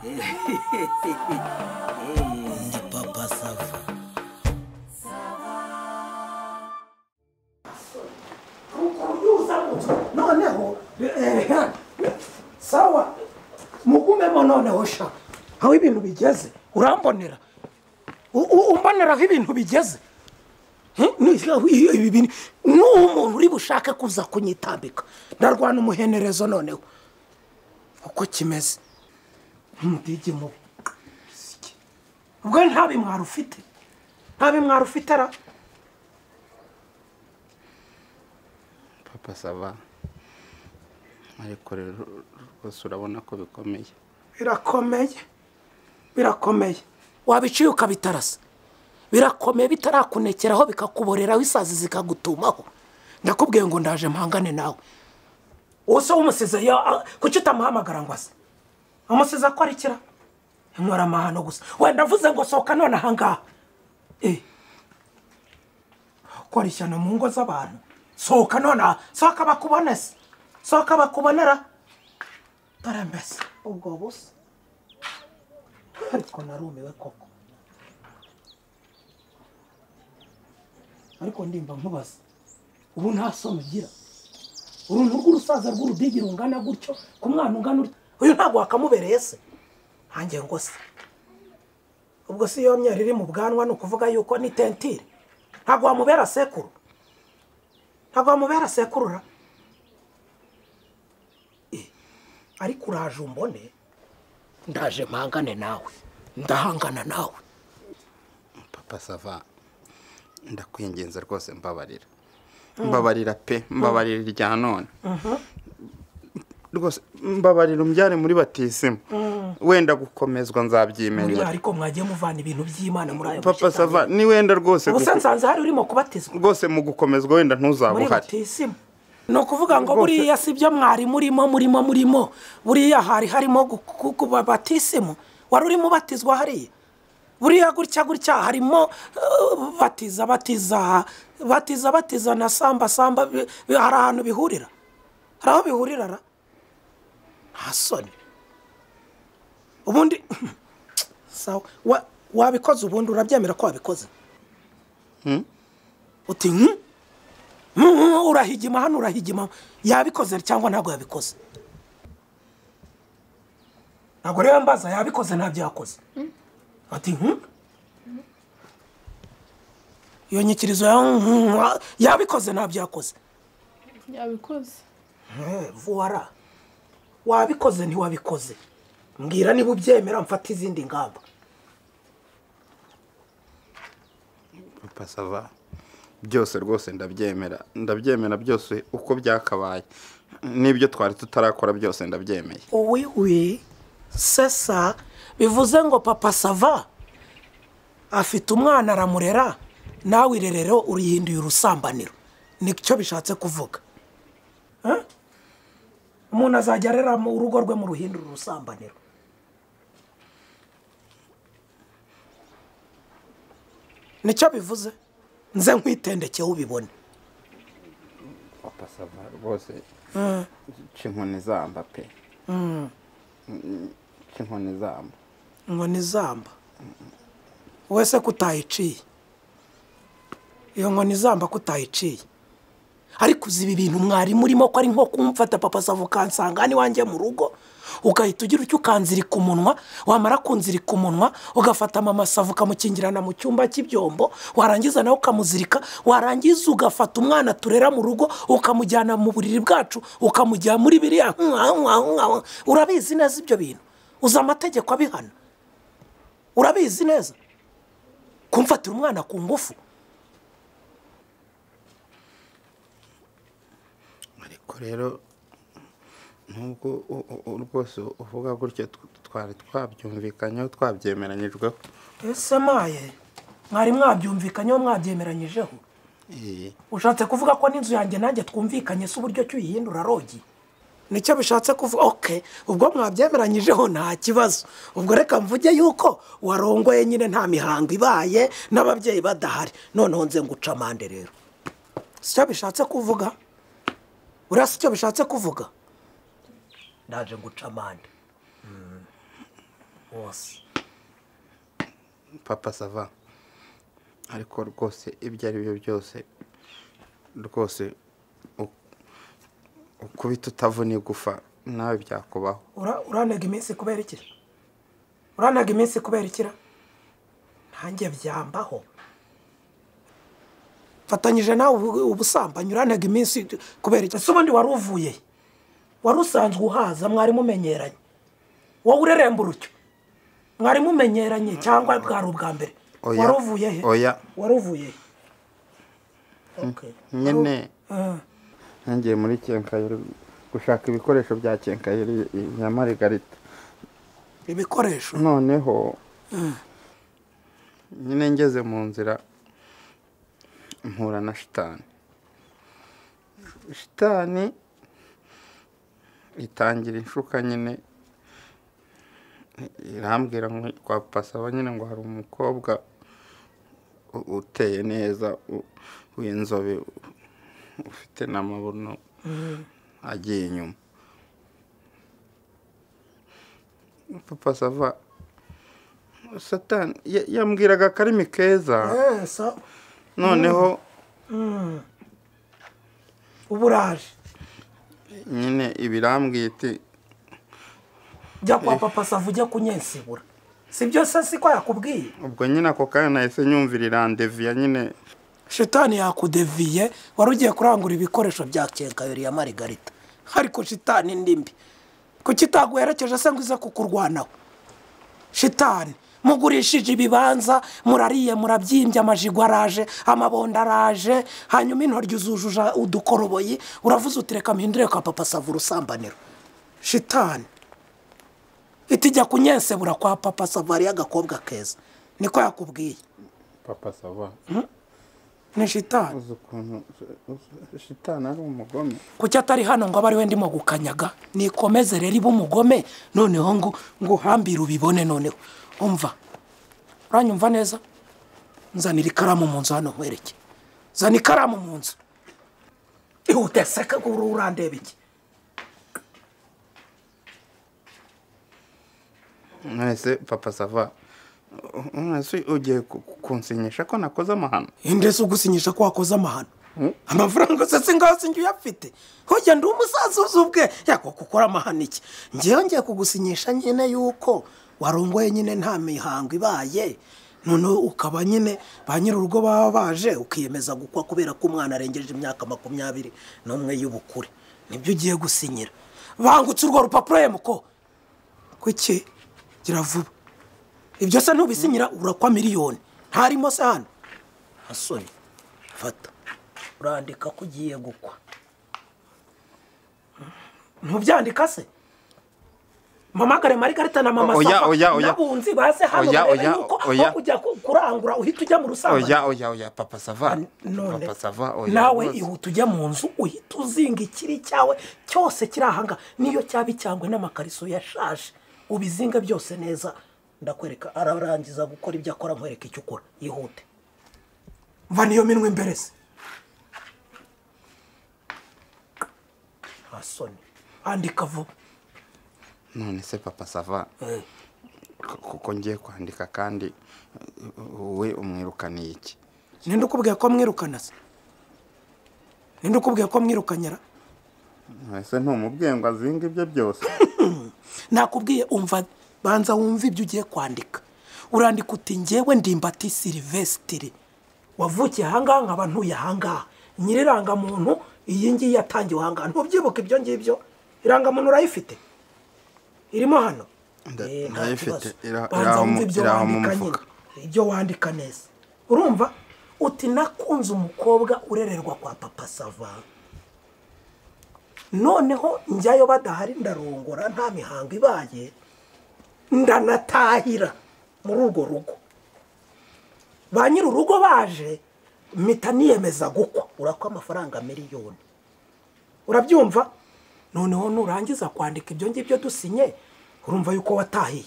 Ndi Papa Sava. Noneho sawa mugumemo noneho sha aho ibintu bigeze urambonera umbonera aho ibintu bigeze. N'umuntu uri bushake kuza kunyitambika ndarwana umuhenerezo noneho uko kimeze umudigi mubi ubwo nta bimwaro ufite nta bimwaro ufite ra. Papa Sava, ariko rero rwose urabona ko bikomeye. Birakomeye birakomeye wabiciye ukabitarasa birakomeye bitarakunekeraho bikakuboreraho isazi zikagutumaho. Ndakubwiye ngo ndaje mpangane nawe. Wose umusize kuki utamuhamagara ngo ase amusize ko arikira inkora amahano gusa. Wenda avuze ngo sohoka none ahangaha kora ishyano mu ngo z'abantu. Sohoka none sohoka bakubone se sohoka bakubonera dore mbese ubwo busa. Ariko narumiwe koko. Ariko ndimba nkubaza ubu nta somo ugira uruntu rw'urusaza rw'urudigi rungana gutyo ku mwana ungana uyu ntabwo wakamubereye se hanjye ngo se ubwo si yo myari iri mu bwanwa ni ukuvuga yuko ni tentire ntabwo wamubera sekuru ntabwo wamubera sekurura. Ariko uraje umbone ndaje mpangane nawe ndahangana nawe. Papa Sava, ndakwinginze rwose mbabarira mbabarira pe mbabarira irya none rwose mbabarira umbyare muri batisimu wenda gukomezwa nzabyimenyera. Ariko mwagiye muvana ibintu by'Imana muri ayo. Papa Sava ni wenda rwose ubusa nsanze hari urimo kubatizwa rwose mu gukomezwa wenda ntuzaba muri uhari batisimu. Ni ukuvuga ngo buriya si byo mwari murimo murimo murimo buriya hari harimo kuba batisimu wari urimo ubatizwa hariya buriya gutya gutya harimo batiza batiza batiza batiza na samba samba hari ahantu bihurira hari aho bihurira ra nta soni. Ubundi sawa wabikoze ubundi urabyemera ko wabikoze uti urahigima hano urahigima yabikoze cyangwa ntabwo yabikoze. Ntabwo rero mbaza yabikoze ntabyo yakoze ati iyo nyikirizo yabikoze ntabyo yakoze yabikoze vuwara wabikoze ntiwabikoze mbwira niba ubyemera mfata izindi ngamba. Papa Sava, byose rwose ndabyemera ndabyemera byose uko byakabaye n'ibyo twari tutarakora byose ndabyemeye. Oui oui sesa bivuze ngo Papa Sava afite umwana aramurera nawe irerero urihinduye urusambaniro nicyo bishatse kuvuga. Umuntu azajya arera mu rugo rwe mu ruhindura urusambaniro. Nicyo bivuze nze nkwitendeke ubibone. Papa Sava rwose inkoni zamba pe inkoni zamba inkoni zamba wese kutayiciye iyo nkoni zamba kutayiciye. Ariko uzi ibi bintu mwari murimo ko ari nko kumfata Papa Sava ukansanga ni wanjye mu rugo ugahita ugira icyo ukanzirika umunwa wamara kunzirika umunwa ugafata Mama Sava ukamukingirana mu cyumba cy'ibyombo warangiza nawe ukamuzirika warangiza ugafata umwana turera mu rugo ukamujyana mu buriri bwacu ukamujyana muri biriya. Urabizi neza ibyo bintu uzi amategeko abihana urabizi neza kumfatira umwana ku ngufu. Ariko rero nubwo rwose uvuga gutyo twari twabyumvikanyeho twabyemeranyijweho. Ese maye mwari mwabyumvikanyeho mwabyemeranyijeho? Ushatse kuvuga ko n'inzu yanjye nanjye twumvikanye se uburyo cyo uyihindura rogi nicyo bishatse kuvuga? Okay, ubwo mwabyemeranyijeho nta kibazo. Ubwo reka mvuge yuko warongoye nyine nta mihango ibaye n'ababyeyi badahari noneho nze nguca amande rero. Sicyo bishatse kuvuga? Urasi icyo bishatse kuvuga? Ndaje nguca amande. Wose Papa Sava, ariko rwose ibyo ari byo byose rwose ukubita utavuna igufa nawe byakubaho. Urantega iminsi kubera iki? Urantega iminsi kubera iki? Ntanjye byambaho. Fatanyije nawe ubusambanyi, urantega iminsi kubera iki? Ese ubundi wari uvuye? Wari usanzwe uhaza, mwari mumenyeranye. Wowe ureremba urutyo. Mwari mumenyeranye cyangwa bwari ubwa mbere? Wari uvuye he? Oya. Wari uvuye he? Okay. Nyine ngiye muri kenkayeri gushaka ibikoresho bya kenkayeri ya Margarita. Ibikoresho? Noneho nyine ngeze mu nzira mpura na shitani. Shitani itangira inshuka nyine, irambwira ngo kwa Papa nyine ngo hari umukobwa uteye neza w'inzobe ufite n'amabuno agiye inyuma. Papa Sava, Satani yambwiraga akarimi keza. Noneho uburaje nyine ibirambwiye iti jya kwa Papa Sava ujya kunyensibura. Si byo se siko yakubwiye? Ubwo nyine ako kanya nahise nyumvira irandeviya nyine. Shitani yakudeviye, wari ugiye kurangura ibikoresho bya kenkayori ya Margarita. Ariko shitani ndi mbi. Kuki itaguherekeje se ngo ize kukurwanaho? Shitani mugurishije ibibanza, murariye, murabyimbye, amajigo araje, amabondo araje, hanyuma intoryi uzujuja udukoroboyi, uravuze uti reka mpindure kwa Papa Sava urusambaniro. Shitani itijya kunyensebura kwa Papa Sava ari agakobwa keza. Niko yakubwiye. Papa Sava ni shitani. Shitani ari umugome. Kuki atari hano ngo abe ari we ndimo gukanyaga? Nikomeze rero ibe umugome, noneho ngo nguhambire ubibone. Noneho umva, uranyumva neza? Nzanira ikaramu mu nzu hano nkwereke. Zana ikaramu mu nzu. Ihute seka urandeba iki? None Papa Sava, none ugiye kunsinyisha ko nakoze amahano? Inde se ugusinyisha ko wakoze amahano? Amafaranga se singaho sinjye uyafite. Hoya ndi umusaza uzi ubwe yako gukora amahano iki? Ngewe ngiye kugusinyisha nyine yuko warongoye nyine nta mihango ibaye, none ukaba nyine ba nyir'urugo baba baje ukiyemeza gukwa kubera ko umwana arengeje imyaka 21 y'ubukure. Nibyo ugiye gusinyira. Bangutse urwo rupapuro yemuko. Kuki? Gira vuba. Ibyo se ntubisinyira urakwa miliyoni. Ntarimo se hano. Asoni. Fata. Urandika ko ugiye gukwa. Ntubyandika se? Mamagare Margarita na Mama Safa. Oya oya. Nabunzi base hano barebe yuko aho kujya kurangura uhita ujya mu rusambanyi. Oya oya oya Papa Sava. Papa Sava oya. Nawe ihita ujya mu nzu uhita uzinga ikiri cyawe cyose kiri ahanga, niyo cyaba icyangwe n'amakariso yashaje. Ubizinga byose neza, ndakwereka ararangiza gukora ibyo akora nkwereka icyo ukora. Ihute. Mva niyo minwe imbere se. Asoni. Andika vuba. None se Papa Sava, kuko ngiye kwandika kandi we umwirukaniye iki? Ninde ukubwiye ko mwirukana se? Ninde ukubwiye ko mwirukanyera? Ese ntumubwiye ngo azinge ibyo byose? Nakubwiye umva, banza wumve ibyo ugiye kwandika. Urandika uti ngewe Ndimbati Silvestre wavukiye ahangaha nkaba ntuye ahangaha, nyirirangamuntu iyi ngiyi yatangiwe ahangaha. Ntubyibuka ibyo ngibyo? Irangamuntu urayifite? Irimo hano? Ndayifite, banza wumve ibyo wandika nyine, ibyo wandika neza. Urumva uti nakunze umukobwa urererwa kwa Papa Sava, noneho njyayo badahari ndarongora nta mihango ibaye, ndanatahira muri urwo rugo. Ba nyir'urugo baje mpita niyemeza gukwa. Urakwa amafaranga miliyoni. Urabyumva? Noneho nurangiza kwandika ibyo ngibyo dusinye, urumva yuko watahiye.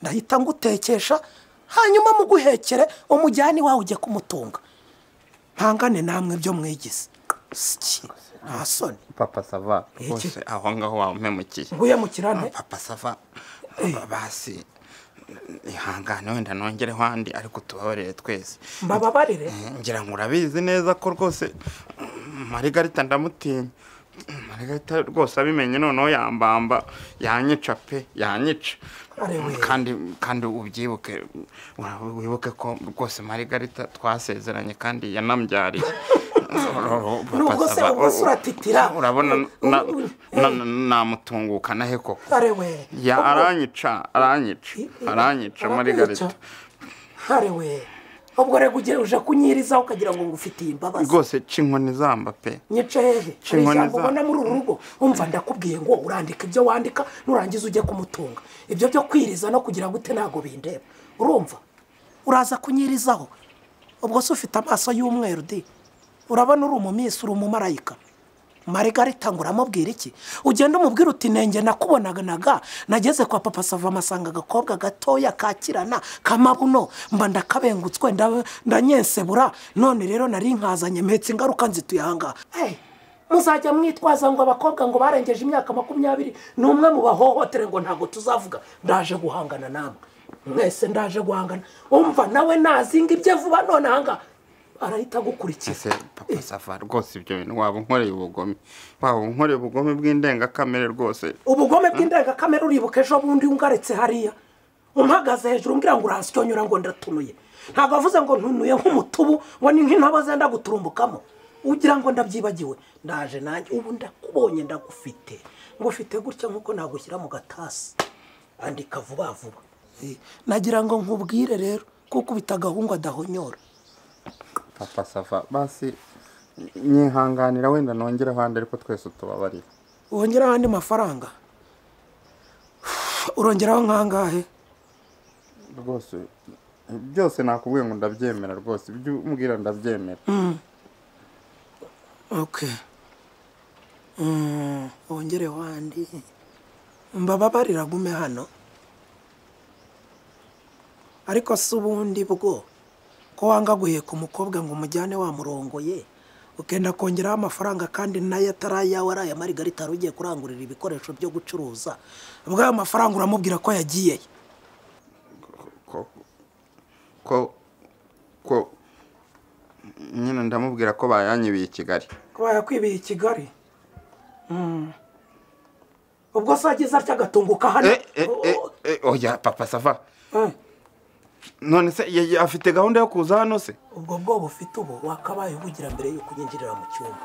Ndahita ngutekesha hanyuma muguhekere umujyane wawe ujye kumutunga. Mpangane namwe ibyo mwigize. Nta soni. Papa Sava rwose aho ngaho wampemukiye. Nguhemukira nte? Papa Sava basi Ihangane wenda nongereho andi ariko tubabarire twese. Mbababarire? Ngira ngo urabizi neza ko rwose Marigarita ndamutinya. Marigarita rwose abimenye noneho yambamba yanyica pe, yanyica. Kandi ubyibuke, wibuke ko rwose Marigarita twasezeranye kandi yanambyariye. Nubwo se ubwo uratitira urabona namutunguka nahe koko. Ya aranyica Marigarita. Arewe ubwo rego ugiye uje kunyiriza ukagira ngo ngufitiye imbabazi. Rwose cinkoni zamba pe. Nyice hehe? Ijambo ubona muri uru rugo umva ndakubwiye ngo urandika ibyo wandika nurangiza ujye kumutunga. Ibyo byo kwiriza no kugira gute ntago bindeba. Urumva? Uraza kunyirizaho. Ubwo se ufite amaso y'umweru di. Urabona uri umumisi uri umumarayika. Marigarita ngo uramubwira iki? Ugenda umubwira uti nenge nakubonaga naga nageze kwa Papa Sava amasanga agakobwa gatoya kakirana kamabuno mba ndakabengutswe ndanyensebura none rero nari nkazanye mpetse ingaruka nzituye ahangaha. Muzajya mwitwaza ngo abakobwa ngo barengeje imyaka 20 n'umwe mu bahohotere ngo ntago tuzavuga. Ndaje guhangana namwe mwese, ndaje guhangana. Umva nawe nazinga ibye vuba none ahangaha arahita gukurikira. Ese Papa Sava rwose ibyo bintu waba unkoreye ubugome, waba unkoreye ubugome bw'indengakamere rwose. Ubugome bw'indengakamere uribuka ejo bundi ungaretse hariya umpagaze hejuru umbwira ngo urasyonyura ngo ndatunuye. Ntabwo avuze ngo ntunuye nk'umutubu ngo ni nk'intabo zenda guturumbukamo. Ugira ngo ndabyibagiwe. Ndaje nanjye ubu ndakubonye ndagufite, ngufite gutya nkuko nagushyira mu gatasi. Andika vuba vuba. Nagira ngo nkubwire rero kuko bitagahungwa adahonyora. Papa Sava basi nyihanganira wenda nongera ahandi ariko twese tubabarira. Wongera ahandi mafaranga? Urongeraho nkangahe? Rwose byose nakubwiye ngo ndabyemera rwose, ibyo umbwira ndabyemera. Okay. Wongere wandi. Mbababarira gume hano. Ariko se ubundi bwo ko wanga guheka umukobwa ngo umujyane wamurongoye ukenda kongeraho amafaranga kandi nayo atarayawe ari aya Marigarita ugiye kurangurira ibikoresho byo gucuruza, ubwo ayo mafaranga uramubwira ko yagiye ko nyine ndamubwira ko bayanyibiye i Kigali. Ko bayakwibiye i Kigali? Ubwo se ageze atya agatunguka hano? Oya Papa Sava. None se afite gahunda yo kuza hano se? Ubwo bwoba ufite ubu wakabaye ubugira mbere yuko unyinjirira mu cyumba.